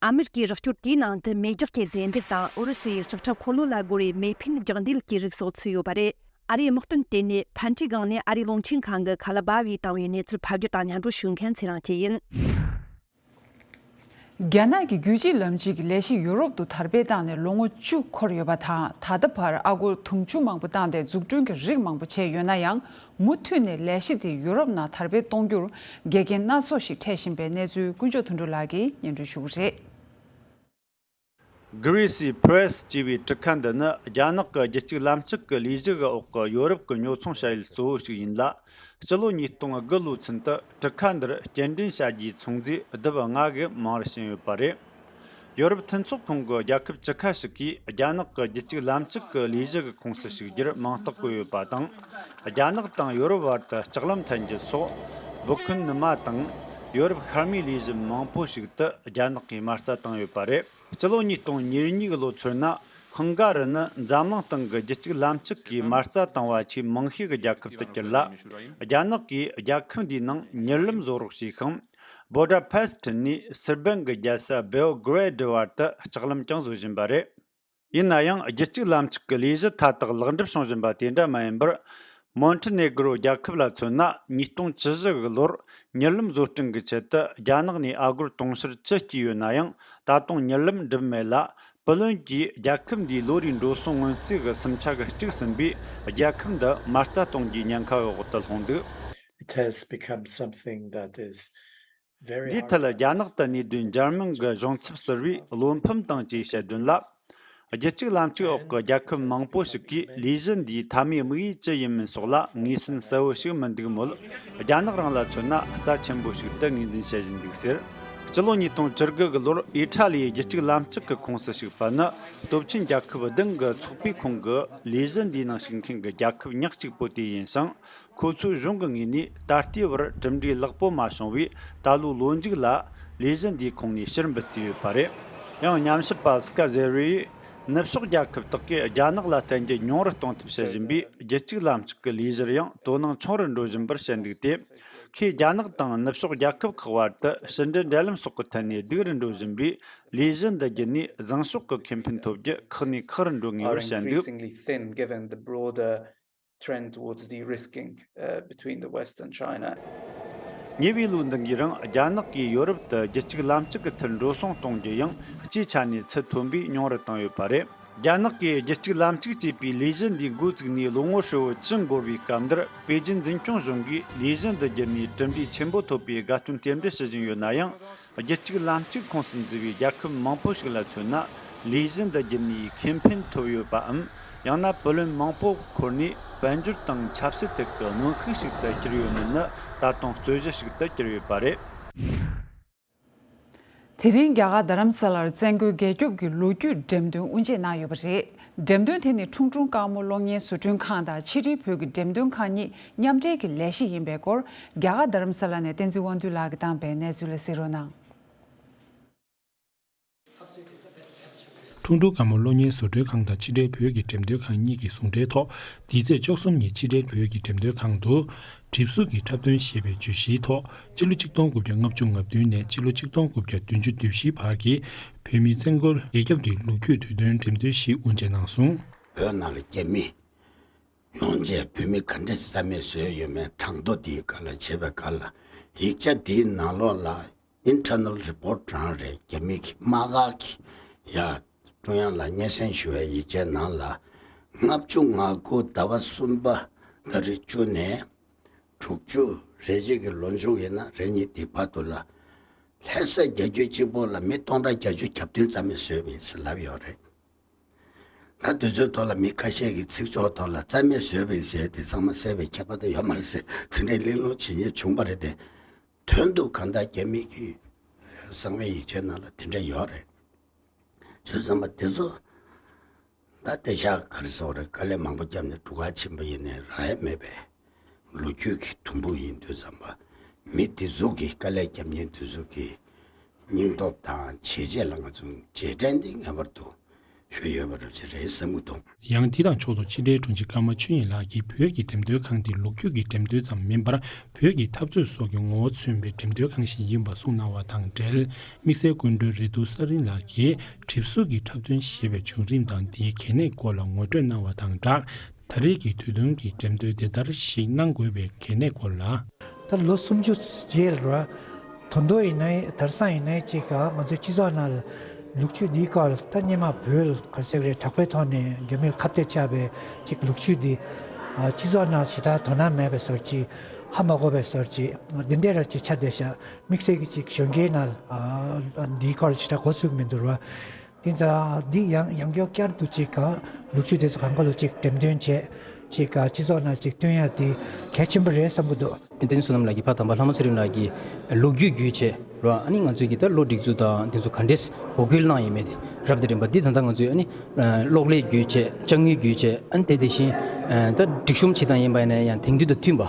ཨ་མེ་རི་ཀའི་རོགས་སྐྱོར་དེའི་ནང་དུ་མེ་སྒྱོགས་ཀྱི་རྫས་འདེབས་དང་ཨུ་རུ་སུའི་ལྕགས་ཁྲབ་འཁོར་ལོ་ལ་རྒོལ་བའི་མེ་འཕེན་རྒྱག་འདེད་ཀྱི་རིགས་སོགས་ཚུད་ཡོད་པ་རེད། ཨ་རིའི་དམག་དོན་ལྟེ་གནས་ཕན་ཁྲིའི་སྒང་ནས་ཨ་རིའི་རླུང་འཕྲིན་ཁང་གི་ཁ་ལ་བ་བས་བཏང་བའི་གནས་ཚུལ་ཕབ་སྒྱུར་དང་སྙན་སྒྲོན་ཞུ་མཁན་ཚེ་རིང་སྐྱིད་ཡིན། རྒྱ་ནག་གི་རྒྱུད་གཅིག་ལམ་གཅིག་གི་ལས་གཞི་ཡུ་རོབ་ཏུ་དར་སྤེལ་བཏང་ནས་ལོ་ངོ་བཅུ་འཁོར་ཡོད་པ་དང་། ད་ལྟ་བར་ཨ་སྒོར་དུང་ཕྱུར་མང་པོ་བཏང་སྟེ་འཛུགས་སྐྲུན་གྱི་རིགས་མང་པོ་བྱས་ཡོད་ན་ཡང་། མུ་མཐུད་ནས་ལས་གཞི་དེ་ཡུ་རོབ་ནང་དར་སྤེལ་གཏོང་རྒྱུར་འགལ་རྐྱེན་སྣ་ཚོགས་ཤིག་འཕྲད་བཞིན་པའི་གནས་ཚུལ་དཀོན་མཆོག་དོན་གྲུབ་ལགས་ཀྱིས་སྙན་སྒྲོན་ཞུ་གི་རེད། Greasy Press ཅེས་པའི་གྲུ་ཁ་འདི་ནི་རྒྱ་ནག་གི་རྒྱུད་གཅིག་ལམ་གཅིག་གི་ལས་གཞི་གི་འོག་གི་ཡོ་རོབ་ཀྱི་ཉོ་ཚོང་བྱ་ཡུལ་གཙོ་བོ་ཞིག་ཡིན་ལ། སྤྱི་ལོ་ཉིས་སྟོང་དགུ་ལོའི་ཚུན་དུ་གྲུ་ཁ་འདིར་སྐྱེལ་འདྲེན་བྱ་རྒྱུའི་ཚོང་རྫས་ལྡེབ་ལྔ་གི་མང་རུ་ཕྱིན་ཡོད་པ་རེད། ཡོ་རོབ་མཐུན་ཚོགས་ཁོངས་ཀྱི་རྒྱལ་ཁབ་བཅུ་ཁ་ཞིག་གིས་རྒྱ་ནག་གི་རྒྱུད་གཅིག་ལམ་གཅིག་གི་ལས་གཞི་གི་ཁོངས་སུ་ཞུགས་རྒྱུར་མིང་རྟགས་བཀོད་ཡོད་པ་དང་། རྒྱ་ནག་དང་ཡོ་རོབ་བར་དུ་ལྕགས་ལམ་འཐེན་རྒྱུ་སོགས་སྦུག་ཁུན་ནུ་མ་དང་ཡོ་རོབ་ཤར་མའི་ལས་གཞི་མང་པོ་ཞིག་ཏུ་རྒྱ་ནག་གིས་མ་རྩ་བཏང་ཡོད་པ་རེད། སྤྱི་ལོ་ཉིས་སྟོང་ཉེར་གཉིས་ལོ་ཚོད་ན་ཧང་ག་རི་ནི་འཛམ་གླིང་སྟེང་གི་རྒྱུད་གཅིག་ལམ་གཅིག་གིས་མ་རྩ་བཏང་བ་ཆེས་མང་ཤོས་ཀྱི་རྒྱལ་ཁབ་ཏུ་གྱུར་ལ། རྒྱ་ནག་གིས་རྒྱལ་ཁབ་འདིའི་ནང་མྱུར་ལམ་བཟོ་རོགས་བྱས་ཤིང་། བོ་ཌ་པེ་སི་ཊི་ནས་སི་པན་གྱི་རྒྱལ་ས་བེའོ་གྷི་རེ་ཌི་བར་དུ་ལྕགས་ལམ་ཀྱང་བཟོ་བཞིན་པ་རེད། ཡིན་ན་ཡང་རྒྱུད་གཅིག་ལམ་གཅིག་གི་ལས་གཞི་མཐའ་དག་ལེགས་འགྲུབ་བྱུང་བཞིན་པ་དེ་འདྲ་མ་ཡིན་པར། མོན་ཏི་ནེ་གྷོ་རོ་རྒྱལ་ཁབ་ལ་མཚོན་ན། ཉིས་སྟོང་བཅུ་བཞི་གི་ལོར་མྱུར་ལམ་བཟོ་སྐྲུན་གྱི་ཆེད་དུ་རྒྱ་ནག་ནས་ཨ་སྒོར་དུང་ཕྱུར་བཅུ་བསྐྱས་ཡོད་ན་ཡང་། ད་དུང་མྱུར་ལམ་འགྲུབ་མེད་ལ། པུ་ལོན་གྱིས་རྒྱལ་ཁབ་འདིའི་ལོ་རེའི་འགྲོ་སོང་སྔོན་རྩིས་ཀྱི་སུམ་ཆ་གི་གཅིག་ཟིན་པས། རྒྱལ་ཁབ་འདི་མ་རྩ་གཏོང་རྒྱུའི་ཉེན་ཁ་འོག་ཏུ་ལྷུང་འདུག It has become something that is འདིའི་ཐད་རྒྱ་ནག་ཏུ་གནས་སྡོད་འཇར་མན་གྱི་གཞུང་ཚབ་ཟུར་པས་བློ་ཕམ་བཏང་ཅེས་བཤད་དོན་ལ། རྒྱུད་གཅིག་ལམ་གཅིག་འོག་གི་རྒྱལ་ཁབ་མང་པོ་ཞིག་གིས་ལས་གཞི་འདིའི་མཐའ་མའི་དམིགས་ཡུལ་ཅི་ཡིན་མིན་སོགས་ལ་ངོས་ཟིན་གསལ་བོ་ཞིག་མི་འདུག་མོད། རྒྱ་ནག་རང་ལ་མཚོན་ན་རྩ་ཆེན་པོ་ཞིག་ཏུ་ངོས་འཛིན་བྱེད་བཞིན་འདུག་ཟེར། སྤྱི་ལོ་ཉིས་སྟོང་བཅུ་དགུ་གི་ལོར་ཨི་ཊ་ལིའི་རྒྱུད་གཅིག་ལམ་གཅིག་གི་ཁོངས་སུ་ཞུགས་པ་ནི་སྟོབས་ཆེན་རྒྱལ་ཁབ་བདུན་གྱི་ཚོགས་པའི་ཁོངས་ཀྱི་ལས་གཞི་འདིའི་ནང་ཞུགས་མཁན་གྱི་རྒྱལ་ཁབ་ཉག་གཅིག་པོ་དེ་ཡིན་ཞིང་། ཁོ་ཚོའི་གཞུང་གི་ངོས་ནས་ད་ལྟའི་བར་གྲུབ་འབྲས་ལེགས་པོ་མ་བྱུང་བས། ད་ལོའི་ལོ་མཇུག་ལ་ལས་གཞི་འདིའི་ཁོངས་ནས་ཕྱིར་འབུད་བརྩིས་ཡོད་པ་རེད། ཡང་ཉམས་ཞིབ་པ་སི་ཀ་ཟེ་རི་ཡིས་ ནུབ་ཕྱོགས་རྒྱལ་ཁབ་དག་གིས་རྒྱ་ནག་ལ་བརྟེན་རྒྱུ་ཉུང་རུ་གཏོང་ཐབས་བྱེད་བཞིན་པའི་རྒྱུད་གཅིག་ལམ་གཅིག་གི་ལས་གཞིར་ཡང་དོ་སྣང་ཆུང་རུ་འགྲོ་བཞིན་པར་བཤད་འདུག་སྟེ། ཁོས་རྒྱ་ནག་དང་ནུབ་ཕྱོགས་རྒྱལ་ཁབ་ཁག་བར་དུ་ཕྱི་འབྲེལ་འབྲེལ་ལམ་སོགས་ཀྱི་ཐད་ནས་སྡུག་རུ་འགྲོ་བཞིན་པའི་ལས་གཞི་འདི་བརྒྱུད་ནས་བཟང་ཕྱོགས་ཀྱི་ཁེ་ཕན་ཐོབ་རྒྱུ་ཁག་ནས་ཁག་རུ་འགྲོ་ངེས་པར་བཤད་འདུག། Trend towards de-risking, uh, between the West and China. ཉེ་བའི་ལོ་འདི་འགའི་རིང་རྒྱ་ནག་གིས་ཡོ་རོབ་ཏུ་རྒྱུད་གཅིག་ལམ་གཅིག་གི་ཐད་འགྲོ་སོང་གཏོང་རྒྱུ་ཡང་སྤྱིའི་ཆ་ནས་ཚད་མཐོན་པོས་ཉུང་རུ་བཏང་ཡོད་པ་རེད། རྒྱ་ནག་གིས་རྒྱུད་གཅིག་ལམ་གཅིག་ཅེས་པའི་ལས་གཞི་འདི་འགོ་བཙུགས་ནས་ལོ་ངོ་ཧྲིལ་བོ་བཅུ་འགོར་བའི་སྐབས་འདིར། པེ་ཅིན་འཛིན་སྐྱོང་གཞུང་གིས་ལས་གཞི་འདི་བརྒྱུད་ནས་གྲུབ་འབྲས་ཆེན་པོ་ཐོབ་པའི་དགའ་སྟོན་རྟེན་འབྲེལ་ཞུ་བཞིན་ཡོད་ན་ཡང་། རྒྱུད་གཅིག་ལམ་གཅིག་ཁོངས་སུ་འཛུལ་བའི་རྒྱལ་ཁབ་མང་པོ་ཞིག་ལ་མཚོན་ན། ལས་གཞི་འདི་བརྒྱུད་ནས་ཁེ་ཕན་ཐོབ་ཡོད་པའམ། ཡང་ན་བུ་ལོན་མང་པོ་འཁོར་ནས་དཔལ་འབྱོར་དང་ཆབ་སྲིད་ཐད་ཀྱི་གནོན་ཤུགས་ཤིག་ཏུ་གྱུར་ཡོད་མིན་ནི་ད་དུང་རྩོད་གཞི་ཞིག་ཏུ་གྱུར་ཡོད་པ་རེད། དེ་རིང་རྒྱ་གར་རྡ་རམ་ས་ལར་བཙན་རྒོལ་རྒྱལ་སྐྱོབ་ཀྱི་ལོ་རྒྱུས་འགྲེམས་སྟོན་དབུ་འབྱེད་གནང་ཡོད་པ་རེད། འགྲེམས་སྟོན་དེ་ནི་ཁྲུང་ཁྲུང་དཀར་མོ་གློག་བརྙན་བཟོ་སྐྲུན་ཁང་དང་ཕྱི་དྲིལ་བོད་ཀྱི་འགྲེམས་སྟོན་ཁང་གཉིས་མཉམ་འབྲེལ་གྱི་ལས་གཞི་ཡིན་པའི་སྐོར། རྒྱ་གར་རྡ་རམ་ས་ལ་ནས་བསྟན་འཛིན་དབང་འདུས་ལགས་ཀྱིས་བཏང་པའི་གནས་ཚུལ་ལ་གཟིགས་རོགས་གནང་། ཁྲུང་ཁྲུང་དཀར་མོ་གློག་བརྙན་བཟོ་སྐྲུན་ཁང་དང་ཕྱི་དྲིལ་བོད་ཀྱི་འགྲེམས་སྟོན་ཁང་གཉིས་ཀྱི་ཟུང་འབྲེལ་ཐོག་འདི་ཚེས་བཅུ་གསུམ་ཉིན་ཕྱི་དྲིལ་བོད་ཀྱི་འགྲེམས་སྟོན་ཁང་དུ། གྲིབ་གཟུགས་ཀྱི་འཁྲབ་སྟོན་ཞེས་པའི་བརྗོད་གཞིའི་ཐོག་སྤྱི་ལོ་ཆིག་སྟོང་དགུ་བརྒྱ་ལྔ་བཅུ་ང་བདུན་ནས་སྤྱི་ལོ་ཆིག་སྟོང་དགུ་བརྒྱ་བདུན་ཅུ་དོན་བཞིའི་བར་གྱི་བོད་མིའི་བཙན་རྒོལ་རྒྱལ་ཁྱབ་ཀྱི་ལོ་རྒྱུས་དུས་སྟོན་འགྲེམས་སྟོན་ཞིག་དབུ་འབྱེད་གནང་སོང་། བོད་ནང་ལ་རྒྱ་མི་ཡོང་རྗེས་བོད་མི་ག་འདྲ་རྩ་མེད་བཟོས་ཡོད་མེད་གྲངས་ཐོ་དེའི་སྒང་ལ་བྱས་པའི་སྒང་ལ། ཡིག་ཆ་དེའི་ནང་ལོགས་ལ་ཨིན་ཊར་ནལ་རི་པོར་ཊི་རང་རེད། རྒྱ་མི་གི་དམག་སྒར་གྱི་ཡ་ཀྲུང་དབྱང་ལ་སྙན་སེང་ཞུ་བའི་ཡིག་ཆའི་ནང་ལ། ལྔ་བཅུ་ང་དགུ་ཟླ་བ་གསུམ་པ་ཟླ་རེ་བཅུ་ནས་དྲུག་ཅུ་རེ་གཅིག་གི་ལོ་མཇུག་ཡིན་ན་རེ་གཉིས་དེ་བར་དུ་ལ། ལྷ་ས་རྒྱ་རྒྱུད་གཅིག་པོ་ལ་མི་སྟོང་ཕྲག་བརྒྱད་ཅུ་གྱ་བདུན་རྩ་མེད་བཟོས་པ་ཡིན་ཟེར་ལབ་ཡོད་རེད། ད་དུས་ཚོད་ཐོག་ལ་མི་ཁ་ཤས་ཀྱིས་ཚིག་སྦྱོར་ཐོག་ལ་རྩ་མེད་བཟོས་པ་ཡིན་ཟེར་དེ་ཚང་མ་གསལ་བའི་ཁྱད་པར་དེ་ཡོད་མ་རེད་ཟེར་དེ་འདྲའི་གླེང་སློང་བྱེད་མཁན་བྱུང་བ་རེད་དེ། དོན་དུ་གང་ལྟར་རྒྱ་མི་གི་གསང་བའི་ཡིག་ཆའི་ནང་ལ་དེ་འདྲ་ཡོད་རེད། བྱས་ཙང་མ་དེ་ཚོ་ད་དེ་ཤག་ག་རེ་ཟེར་བ་རེད། དཀའ་ལས་མང་པོ་བརྒྱབ་ནས་སྒྲུབ་གར་ཕྱིན་པ་ཡིན་ནའི་རག་ཡ་མེད་པའི་ལོ་རྒྱུས་ཀྱི་དུམ་བུ་ཡིན་དུས་ཙམ་པ། མི་དེ་ཚོ་གི་དཀའ་ལས་བརྒྱབ་མཁན་དེ་ཚོ་གི་སྙིང་སྟོབས་དང་བྱས་རྗེས་ལ་ང་ཚོ་རྗེས་དྲན་འདི་ངེས་པར་དུ་ཞུ་ཡོད་པ་རེད་བསམ་གྱི་འདུག། ཡང་དེ་དང་ཕྱོགས་སུ་ཕྱི་དྲིལ་དྲུང་ཆེ་ཀརྨ་ཆོས་དབྱིངས་ལགས་ཀྱིས་བོད་ཀྱི་འགྲེམས་སྟོན་ཁང་དེ་ལོ་རྒྱུས་ཀྱི་འགྲེམས་སྟོན་ཙམ་མིན་པར་བོད་ཀྱི་འཐབ་རྩོད་སོགས་ཀྱི་ངོ་བོ་མཚོན་པའི་འགྲེམས་སྟོན་ཁང་ཞིག་ཡིན་པ་གསུངས་གནང་བ་དང་འབྲེལ། དམིགས་བསལ་སྐུ་མགྲོན་རེ་ཏུ་ས་རིན་ལགས་ཀྱིས་གྲིབ་གཟུགས་ཀྱི་འཁྲབ་སྟོན་ཞེས་པའི་བྱུང་རིམ་དང་དེའི་གལ་གནད་སྐོར་ལ་ངོ་སྤྲོད་གནང་བ་དང་སྦྲགས། ད་རེས་ཀྱི་དུས་སྟོན་གྱི་འགྲེམས་སྟོན་དེ་ལྟར་ཞིག་གནང་དགོས་པའི་གལ་གནད་སྐོར་ལ། ད་ལོ་སུམ་ཅུ་རྗེས་ལ་ར། ད་དུང་ཡིན་ནའི་དེང་སང་ཡིན་ནའི་ཅིག་ག་ང་ཚོའི་སྤྱི་ཚོགས་ནང་ལ་ལོ་རྒྱུས་འདིའི་སྐོར་ད་སྔོན་མ་བོད་ག་རེ་ཟེར་གི་རེད། དྲག་པོའི་ཐོག་ནས་རྒྱ་མིར་ཁ་གཏད་བཅག་པའི་ཅིག་ལོ་རྒྱུས་འདི་ཨ་སྤྱི་ཚོགས་ནང་ཞེ་དྲག་དོ་སྣང་མེད་པའི་བཟོ་འདྲ་ཅིག་ཧ་མ་གོ་བའི་བཟོ་འདྲ་ཅིག་འདི་འདྲ་ར་ཅིག་ཆགས་བསྡད་ཤག། དམིགས་བསལ་གྱི་ཅིག་གཞོན་སྐྱེས་ནང་ལ་ཨ་འདིའི་སྐོར་ཞེ་དྲག་གོ་ཚུགས་མི་འདུག་ར། དེ་ཙང་འདི་ཡང་ཡང་བསྐྱར་བསྐྱར་དུ་ཅིག་ག་ལོ་རྒྱུས་དེ་ཚོ་གང་ག་ལོ་ཅིག་འགྲེམས་སྟོན་བྱས་ཅིག་ག་སྤྱི་ཚོགས་ནང་ཅིག་སྟོན་ཡ་དེ་གལ་ཆེན་པོ་རེད་བསམ་གྱི་འདུག། བསྟན་འཛིན་བསོད་ནམས་ལགས་ཀྱིས་ཕ་དམ་པ་ལྷ་མོ་ཚེ་རིང་ལགས་ཀྱི་ལོ་རྒྱུས་བརྒྱུད་བྱས་ར། ཨ་ནི་ང་ཚོའི་གི་ད་ལོ་སྒྲིག་འཛུགས་དང་དེ་ཚོ་ག་འདྲས་འོ་སྐོལ་གནང་ཡོད་མེད་དེ་རབ་དང་རིམ་པ་འདི་ད་ལྟ་ང་ཚོས་ཨ་ནི་གློག་ཀླད་བརྒྱུད་བྱས་ཅ་དངོས་བརྒྱུད་བྱས་ཨ་ནི་དེ་དེ་བཞིན་ད་སྒྲིག་གཤོམ་བྱེད་སྟངས་ཡིན་པ་ཡིན་ན་ཡང་དེང་དུས་དང་མཐུན་པ་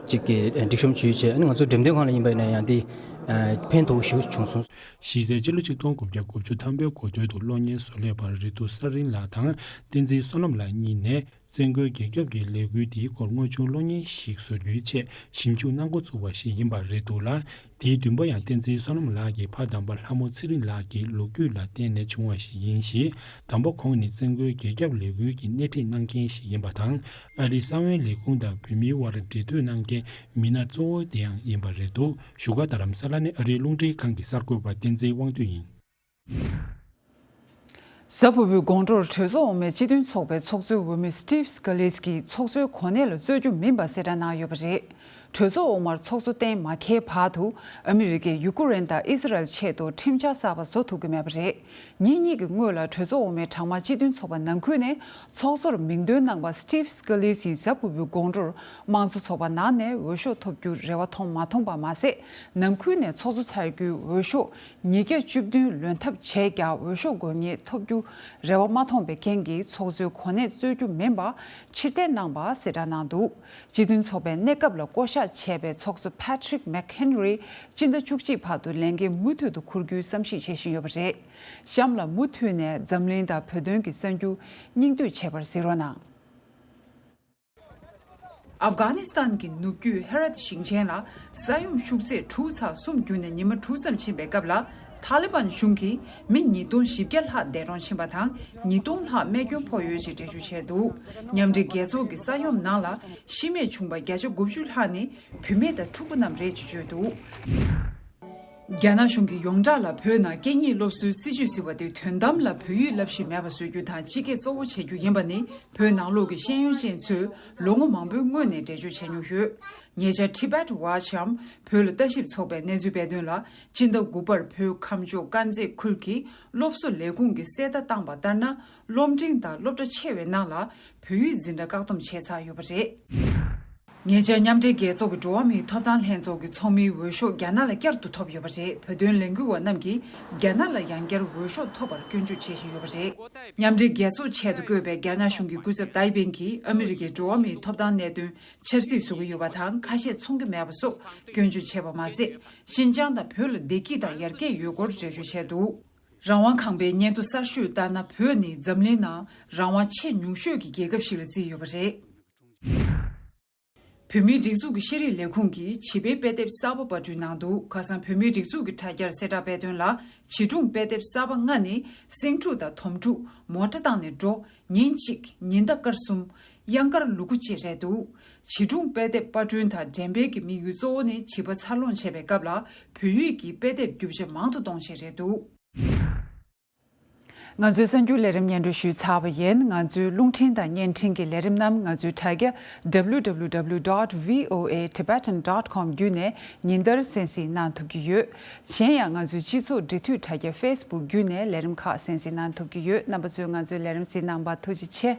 ཅིག་གི་སྒྲིག་གཤོམ་བྱས་བྱས་ཨ་ནི་ང་ཚོ་འགྲེམས་སྟོན་ཁང་ལ་ཡིན་པ་ཡིན་ན་ཡང་དེ་ཕན་ཐོགས་ཞེ་པོ་བྱུང་སོང་། གཞི་རྩའི་སྤྱི་ལོ་ཆིག་སྟོང་དགུ་བརྒྱ་དགུ་བཅུ་ཐམ་པའི་འགོ་སྟོད་དུ་གློག་བརྙན་བཟོ་ལས་པ་རེ་ཏུ་ས་རིན་ལགས་དང་བསྟན་འཛིན་བསོད་ནམས་ལགས་གཉིས་ནས་བཙན་རྒོལ་རྒྱལ་ཁབ་ཀྱི་ལས་འགུལ་འདིའི་སྐོར་དངོས་བྱུང་གློག་བརྙན་ཞིག་བཟོ་རྒྱུའི་ཆེད་ཞིབ་འཇུག་གནང་འགོ་བཙུགས་པ་ཞིག་ཡིན་པ་རེད་འདུག་ལ། དེའི་བདུན་པ་ཡང་བསྟན་འཛིན་བསོད་ནམས་ལགས་ཀྱི་ཕ་དམ་པ་ལྷ་མོ་ཚེ་རིང་ལགས་ཀྱི་ལོ་རྒྱུས་ལ་བརྟེན་ནས་བྱུང་བ་ཞིག་ཡིན་ཞེས་དམ་པ་ཁོང་ནི་བཙན་རྒོལ་རྒྱལ་ཁབ་ལས་འགུལ་གྱི་སྣེ་ཁྲིད་གནང་མཁན་ཞིག་ཡིན་པ་དང་། ཨ་རིའི་གསང་བའི་ལས་ཁུངས་དང་བོད་མིའི་དབར་འབྲེལ་མཐུད་གནང་མཁན་མི་སྣ་གཙོ་བོ་དེ་ཡང་ཡིན་པ་རེད་འདུག། བཞུགས་སྒར་རྡ་རམ་ས་ལ་ནས་ཨ་རིའི་རླུང་འཕྲིན་ཁང་གི་གསར་འགོད་པ་བསྟན་འཛིན་དབང་འདུས་ཡིན། གཟའ་ཕུར་བུའི་དགོང་དྲོར་གྲོས་ཚོགས་འོག་མའི་སྤྱི་མཐུན་ཚོགས་པའི་ཚོགས་གཙོའི་འོས་མི་སི་ཊིབ་སི་ཀ་ལིས་ཀྱིས་ཚོགས་གཙོའི་གོ་གནས་ལ་རྩོད་རྒྱུ་མིན་པ་གསལ་བསྒྲགས་གནང་ཡོད་པ་རེད། གྲོས་ཚོགས་འོག་མར་ཚོགས་གཙོ་གཏན་མ་འཁེལ་བར་དུ་ཨ་མི་རི་ཀས་ཡུ་ཀེ་རེན་དང་ཨི་སི་རལ་ཆེད་དུ་ཁྲིམས་འཆར་གསར་པ་བཟོ་ཐུབ་ཀྱི་མེད་པ་རེད། ཉིན་གཉིས་ཀྱི་སྔོན་ལ་གྲོས་ཚོགས་འོག་མའི་གྲངས་མང་སྤྱི་མཐུན་ཚོགས་པ་ནང་ཁུལ་ནས་ཚོགས་གཙོར་མིང་འདོན་གནང་པ་སི་ཊིབ་སི་ཀ་ལིས་ཡིས་གཟའ་ཕུར་བུའི་དགོང་དྲོར་དམངས་གཙོ་ཚོགས་པ་ནང་ནས་འོས་ཤོག་ཐོབ་རྒྱུར་རེ་བ་མཐོང་མ་མཐོང་པ་མ་ཟད། ནང་ཁུལ་ནས་ཚོགས་གཙོ་ཚར་རྒྱུའི་འོས་ཤོག་ཉིས་བརྒྱ་བཅུ་བདུན་ལོན་ཐབས་བྱས་ཀྱང་འོས་ཤོག་དགོས་ངེས་ཐོབ་རྒྱུ་རེ་བ་མ་མཐོང་བའི་རྐྱེན་གྱིས་ཚོགས་གཙོའི་གོ་གནས་རྩོད་རྒྱུ་མིན་པ་ཕྱིར་འཐེན་གནང་པ་གསལ་བསྒྲགས་གནང་འདུག། སྤྱི་མཐུན་ཚོགས་པའི་གནས་སྐབས་ལ་བསྐོ་གཞག་བྱས་པའི་ཚོགས་གཙོ་Patrick McHenry་སྤྱི་ཟླ་བཅུ་གཅིག་བར་དུ་ལས་འགན་མུ་མཐུད་དུ་འཁུར་རྒྱུའི་བསམ་གཞིག་བྱེད་བཞིན་ཡོད་པ་རེད། གཤམ་ལ་མུ་མཐུད་ནས་འཛམ་གླིང་དང་བོད་དོན་གྱི་གསར་འགྱུར་སྙིང་བསྡུས་བྱེད་པར་གཟིགས་རོགས་གནང་། ཨབ་གྷ་ནི་སི་ཐན་གྱི་ནུབ་རྒྱུད་ཧེ་རད་ཞིང་ཆེན་ལ་ས་ཡོམ་ཤུགས་ཚད་དྲུག་ཚེག་གསུམ་བརྒྱུད་ནས་ཉི་མ་དྲུག་ཙམ་ཕྱིན་པའི་སྐབས་ལ། ཐ་ལི་བན་གཞུང་གིས་མི་ཉིས་སྟོང་བཞི་བརྒྱ་ལྷག་འདས་གྲོངས་ཕྱིན་པ་དང་། ཉིས་སྟོང་ལྷག་རྨས་སྐྱོན་ཕོག་ཡོད་ཅེས་འགྲེལ་བརྗོད་བྱས་འདུག། མཉམ་འབྲེལ་རྒྱལ་ཚོགས་ཀྱི་ས་ཡོམ་ནང་ལ་ཤི་རྨས་བྱུང་པ་བརྒྱ་ཆ་དགུ་བཅུ་ལྷག་ནི་བུད་མེད་དང་ཕྲུ་གུ་རྣམས་རེད་ཅེས་བརྗོད་འདུག། རྒྱ་ནག་གཞུང་གིས་ཡོངས་གྲགས་ལ་བོད་ནང་སྐད་གཉིས་སློབ་གསོའི་སྲིད་ཇུས་ཟེར་བ་དེ་དོན་དམ་ལ་བོད་ཡིག་བསླབ་གཞི་མེད་པ་བཟོ་རྒྱུ་དང་སྤྱི་སྐད་གཙོ་བོ་བྱེད་རྒྱུ་ཡིན་པ་ནི་བོད་ནང་ལོགས་ཀྱི་ཤེས་ཡོན་ཅན་ཚོས་ལོ་ངོ་མང་པོའི་སྔོན་ནས་འགྲེལ་བརྗོད་བྱས་མྱོང་ཡོད། ཉེ་ཆར་Tibet Watch་འམ་བོད་ལ་ལྟ་ཞིབ་ཚོགས་པས་གནས་ཚུལ་སྤེལ་དོན་ལ། སྤྱི་ཟླ་དགུ་པར་བོད་ཁམས་ཕྱོགས་དཀར་མཛེས་ཁུལ་གྱི་སློབ་གསོ་ལས་ཁུངས་ཀྱིས་གསལ་བརྡ་བཏང་པ་ལྟར་ན། སློབ་འབྲིང་དང་སློབ་གྲྭ་ཆེ་བའི་ནང་ལ་བོད་ཡིག་འཛིན་གྲྭ་བཀག་སྡོམ་བྱས་ཚར་ཡོད་པ་རེད། ཉེ་ཆར་མཉམ་འབྲེལ་རྒྱལ་ཚོགས་ཀྱི་འགྲོ་བ་མིའི་ཐོབ་ཐང་ལྷན་ཚོགས་ཀྱི་ཚོགས་མིའི་འོས་ཤོག་རྒྱ་ནག་ལ་བསྐྱར་དུ་ཐོབ་ཡོད་པ་རེད། བོད་དོན་ལས་འགུལ་བ་རྣམས་ཀྱིས་རྒྱ་ནག་ལ་ཡང་བསྐྱར་འོས་ཤོག་ཐོབ་པར་སྐྱོན་བརྗོད་བྱེད་བཞིན་ཡོད་པ་རེད། མཉམ་འབྲེལ་རྒྱལ་ཚོགས་ཆེད་དུ་བསྐོས་པའི་རྒྱ་ནག་གཞུང་གི་སྐུ་ཚབ་ཏའེ་པེན་གྱིས་ཨ་མི་རི་ཀའི་འགྲོ་བ་མིའི་ཐོབ་ཐང་གནད་དོན་ཆབ་སྲིད་བཟོ་གི་ཡོད་པ་དང་ཁ་ཞེ་མཚོན་གྱི་མེད་པ་སོགས་སྐྱོན་བརྗོད་བྱས་པ་མ་ཟད། ཤིན་ཅང་དང་བོད་ལ་བདེ་སྐྱིད་དང་ཡར་རྒྱས་ཡོད་སྐོར་འགྲེལ་བརྗོད་བྱས་འདུག། རང་དབང་ཁང་པའི་སྙན་ཐོ་གསར་ཤོས་ལྟར་ན། བོད་ནི་འཛམ་གླིང་ནང་རང་དབང་ཆེས་ཉུང་ཤོས་ཀྱི་རྒྱལ་ཁབ་ཞིག་ལ་བརྩིས་ཡོད་པ་རེད། བོད་མིའི་སྒྲིག་འཛུགས་ཀྱི་ཤེས་རིག་ལས་ཁུངས་ཀྱིས་བྱིས་པའི་དཔེ་དེབ་གསར་པ་པར་སྐྲུན་གནང་འདུག། ཁ་སང་བོད་མིའི་སྒྲིག་འཛུགས་ཀྱི་དྲ་རྒྱར་གསལ་བསྒྲགས་སྤེལ་དོན་ལ། བྱིས་སྒྲུང་དཔེ་དེབ་གསར་པ་ལྔ་ནི། སེང་ཕྲུག་དང་དོམ་ཕྲུག། མོ་ཊ་བཏང་ནས་འགྲོ། ཉིན་གཅིག། ཉི་ཟླ་སྐར་གསུམ། གཡང་དཀར་ལུ་གུ་བཅས་རེད་འདུག། བྱིས་སྒྲུང་དཔེ་དེབ་པར་སྐྲུན་དང་འགྲེམས་སྤེལ་གྱི་དམིགས་ཡུལ་གཙོ་བོ་ནི་བྱིས་པ་འཚར་ལོངས་བྱེད་པའི་སྐབས་ལ་བོད་ཡིག་གི་དཔེ་དེབ་རྒྱུ་ཆ་མང་དུ་གཏོང་ཆེད་རེད་འདུག། ང་ཚོའི་གསར་འགྱུར་ལས་རིམ་སྙན་སྒྲོན་ཞུས་ཚར་བ་ཡིན། ང་ཚོའི་རླུང་འཕྲིན་དང་བརྙན་འཕྲིན་གྱི་ལས་རིམ་རྣམས་ང་ཚོའི་དྲ་རྒྱ་W W W dot V O A Tibetan dot com བརྒྱུད་ནས་ཉིན་ལྟར་གསན་གཟིགས་གནང་ཐུབ་ཀྱི་ཡོད། གཞན་ཡང་ང་ཚོའི་སྤྱི་ཚོགས་འབྲེལ་མཐུད་དྲ་རྒྱ་Facebook བརྒྱུད་ནས་ལས་རིམ་ཁག་གསན་གཟིགས་གནང་ཐུབ་ཀྱི་ཡོད། རྣམ་པ་ཚོས་ང་ཚོའི་ལས་རིམ་གཟིགས་གནང་བར་ཐུགས་རྗེ་ཆེ།